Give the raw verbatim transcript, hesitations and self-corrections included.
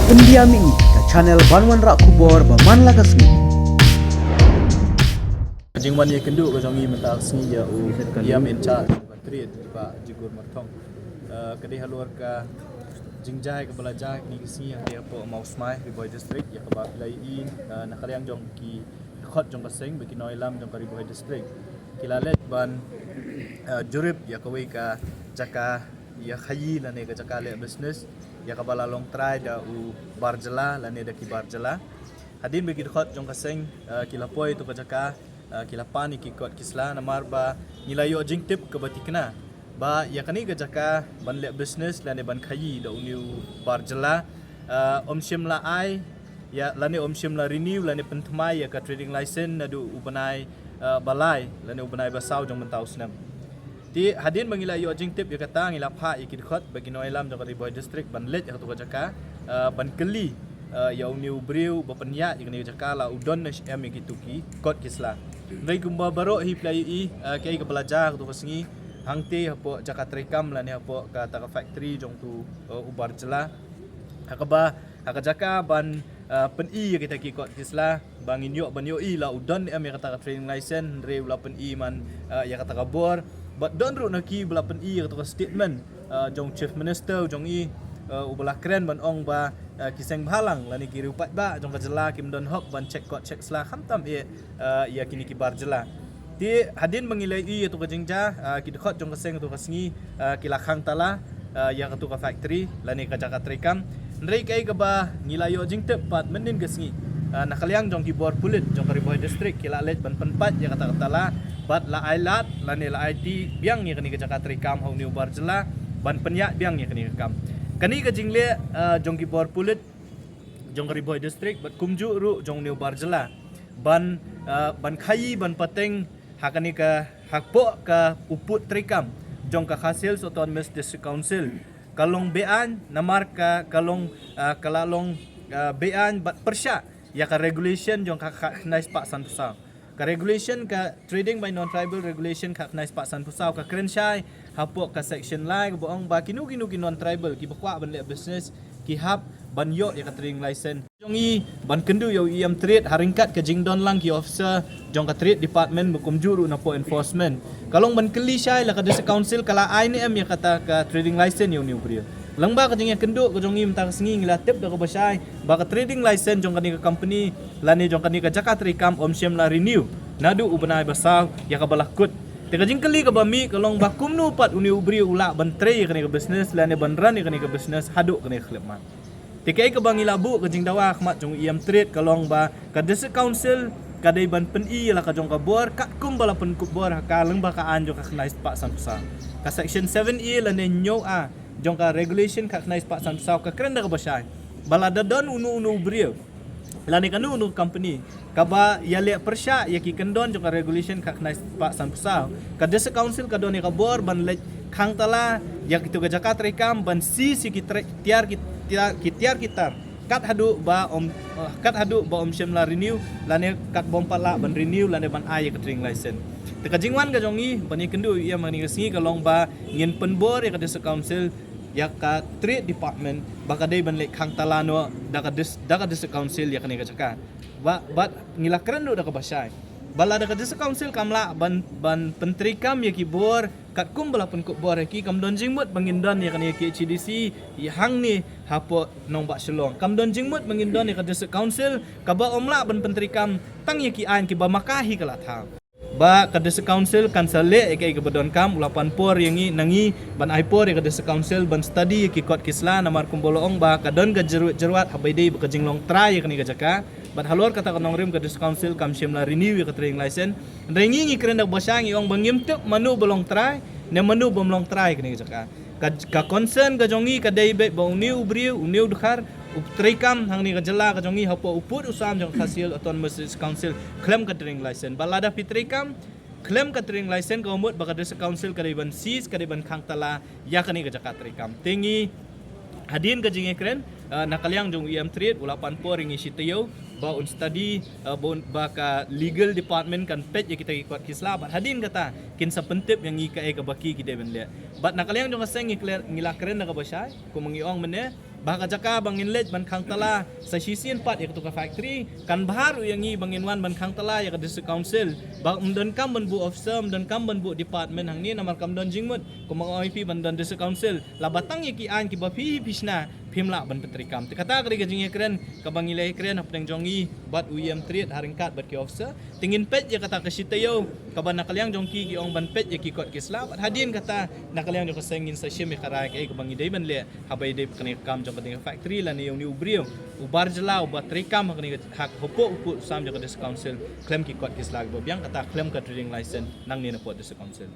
India Mih, ka channel ban wanrah khubor ba man la ka sngi. Jingwan ïakynduh ka jong ngi mynta ka sngi ïa u ïam in charge ka Trade, Bah Jigur Marthong. Eh, ka dei halor ka jingjia kaba la jia kine ki sngi hangtei hapoh Mawsmai, Ri Bhoi District, ïa kaba phi la ïohi, eh, na ka liang jong ki dkhot jong ka seng bad ki nongïalam jong ka Ri Bhoi District ki la leit ban, eh, jurip ïa kawei ka jaka ïa khaïi lane ka jaka leh business ïa kaba la long trai da u bar jylla lane da ki bar jylla. Hadien ba ki dkhot jong ka seng, eh, ki la poi ïa tu ka jaka, eh, ki la pan ïa ki kot ki sla namar ba ngi la ïoh jingtip kaba thikna ba ïa kane ka jaka ban leh business lane ban khaïi da une u bar jylla, eh, ym shym la ai ïa lane ym shym la renew lane pynthymmai ïa ka trading license naduh u bnai, eh, ba lai lane u bnai ba saw jong mynta u snem. Te hadien ba ngi la ïoh jingtip ïa kata, ngi la phah ïa ki dkhot bad ki nongïalam jong ka Ri Bhoi District ban leit ha katu ka jaka, eh, ban kylli, eh, ïa une u briew ba pynïaid ïa kane ka jaka la u don ne em ïa kitu ki kot ki sla. Hynrei kumba baroh hi phi la ïohi, eh, kaei kaba la jia ha katu ka sngi hangtei hapoh jaka treikam lane hapoh kata ka factory jong utu, eh, u bar jylla. Ha kaba, ha ka jaka ban, eh, pyni ïa kita ki kot ki sla ba ngin ïoh ban ïohi la u don ne em ïa kata ka trading license, hynrei u la pyni man, eh, ïa kata ka bor. Bad don ruh na ki ba la pyni ïa kata ka statement, eh, jong Chief Minister jong i, eh, uba la kren ban ong ba, eh, ki seng bhalang lane ki riew paidbah jong ka jylla kim don hok ban check kot check sla khamtam eh, eh, ïa kine ki bar jylla. Te hadien ba ngi la ïohi ïa tu ka jingjia, eh, ki dkhot jong ka seng tu ka sngi, eh, ki la khang tala, eh, ïa katu ka factory lane ka jaka treikam. Hynrei kaei kaba ngi la ïoh jingtip pat mynnin ka sngi, eh, na ka liang jong ki bor pulit jong ka Ri Bhoi District ki la leit ban pynpait ïa kata ka tala bad la ai lad lane la aiti biang ïa kane ka jaka treikam ha une u bar jylla ban pynïaid biang ïa kane ka kam. Kane ka jingleh, eh, jong ki bor pulit jong ka Ri Bhoi District bad kumjuh ruh jong une u bar jylla ban, eh, ban khaïi ban pateng ha kane ka hapoh ka u pud treikam jong ka Khasi Hills Autonomous District Council ka long beaiñ namar ka, ka long, eh, ka la long, eh, beaiñ bad pyrshah ïa ka regulation jong ka khatkhyndai spah sanphew saw. Ka regulation ka Trading by Non-Tribal Regulation khatkhyndai spah sanphew saw ka kren shai hapoh ka section lai kaba ong ba kino kino ki non-tribal kiba kwah ban leh business ki hap ban ïoh ïa ka trading license jong i ban kynduh ïa u E M Trade ha ryngkat ka jingdon lang ki officer jong ka Trade Department bad kumjuh ruh na poh enforcement. Ka long ban kylli shai la ka District Council ka la ai ne em ïa kata ka trading license ïa une u briew. Lyngba ka jingïakynduh ka jong ngi mynta ka sngi ngi la tip da kaba shai ba ka trading license jong kane ka company lane jong kane ka jaka treikam ym shym la renew naduh u bnai ba saw ïa kaba la kut. Te ka jingkylli kaba mih ka long ba kumno pat une u briew u lah ban trei ïa kane ka business lane ban run ïa kane ka business haduh kane ka khyllipmat. Te kaei kaba ngi la buh ka jingdawa ha khmat jong u E M Trade ka long ba ka District Council ka dei ban pyni ïa la ka jong ka bor katkum ba la pynkup bor ha ka lyngba ka aiñ jong ka khyndai spah sanphew saw. Ka section seven A lane hynñiew A jong ka regulation khatkhyndai spah sanphew saw ka kren da kaba shai ba lada don uno uno u briew lane kano kano ka company kaba ïaleh pyrshah ïa ki kyndon jong ka regulation khatkhyndai spah sanphew saw, ka District Council ka don ïa ka bor ban leit khang tala ïa kito ka jaka treikam ban seize ïa ki tre-, tiar ki tiar, ki tiar ki tar kat haduh ba ym, eh, kat haduh ba ym shym la renew lane kat ba ym pat lah ban renew lane ban ai ïa ka trading license. Te ka jingwan ka jong ngi ban ïakynduh ïa kane ka sngi ka long ba ngin pynbor ïa ka District Council ïa ka Trade Department ba ka dei ban leit khang tala noh da ka dis-, da ka District Council ïa kane ka jaka. Ba, bad ngi la kren ruh da kaba shai ba lada ka District Council kam lah ban, ban pyntreikam ïa ki bor katkum ba la pynkup bor ïa ki, kam don jingmut ba ngin don ïa kane ka K H A D C ïa hangne hapoh nongbah Shillong. Kam don jingmut ba ngin don ïa ka District Council kaba ym lah ban pyntreikam tang ïa ki aiñ kiba ma ka hi ka la thaw. Ba ka District Council kan sa leh ïa kaei kaba donkam, u la pan por ïa ngi, na ngi ban ai por ïa ka District Council ban study ïa ki kot ki sla, namar kumba la ong ba ka don ka jyrwat jyrwat haba ïadei bad ka jinglong trai ïa kane ka jaka. Bad halor kata ka nongrim ka District Council kam shym la renew ïa ka trading license. Hynrei ngi ngi kren da kaba shai, ngi ong ba ngim tip mano ba long trai ne mano bym long trai ïa kane ka jaka. Ka, ka concern ka jong ngi ka dei beit ba une u briew, une u dkhar u treikam hangne ka jylla ka jong ngi hapoh u pud u sam jong ka Khasi Hills Autonomous District Council khlem ka trading license. Bad lada phi treikam khlem ka trading license ka mut ba ka District Council ka dei ban seize, ka dei ban khang tala ïa kane ka jaka treikam. Te ngi hadien ka jingïakren, eh, na ka liang jong u E M Trade u la pan por ïa ngi shi taïew ba un study, eh, ba un, ba ka legal department kan peit ïa kita ki kot ki sla bad hadien kata kin sa pyntip ïa ngi kaei kaba ki, ki dei ban leh. Bad na ka liang jong ka seng ngi kren, ngi la kren da kaba shai, kumba ngi ong mynne, ba ha ka jaka ba ngin leit ban khang tala sa shisien pat ïa katu ka factory, kan bha ruh ïa ngi ba ngin wan ban khang tala ïa ka district council. Ba ym donkam ban buh officer, ym donkam ban buh department hangne, namar kam don jingmut, kumba nga ong ïa phi, ban don district council. Lada tang ïa ki aiñ kiba phi phi shna, phim lah ban pyntreikam. Te kata ka dei ka jingïakren kaba ngi la ïakren hapdeng jong ngi bad u E M Trade ha ryngkat bad ki officer. Te ngin peit ïa kata ka shi taïew kaba na ka liang jong ki ki ong ban peit ïa ki kot ki sla, bad hadien kata na ka liang jong ka seng ngin sa shim ïa ka rai kaei kaba ngi dei ban leh haba ïadei bad kane ka kam jong kane ka factory lane ïa une u briew uba jylla uba treikam ha kane ka, ha ka hapoh u pud u sam jong ka district council khlem ki kot ki sla kiba biang, kata khlem ka trading license nangne na pud district council.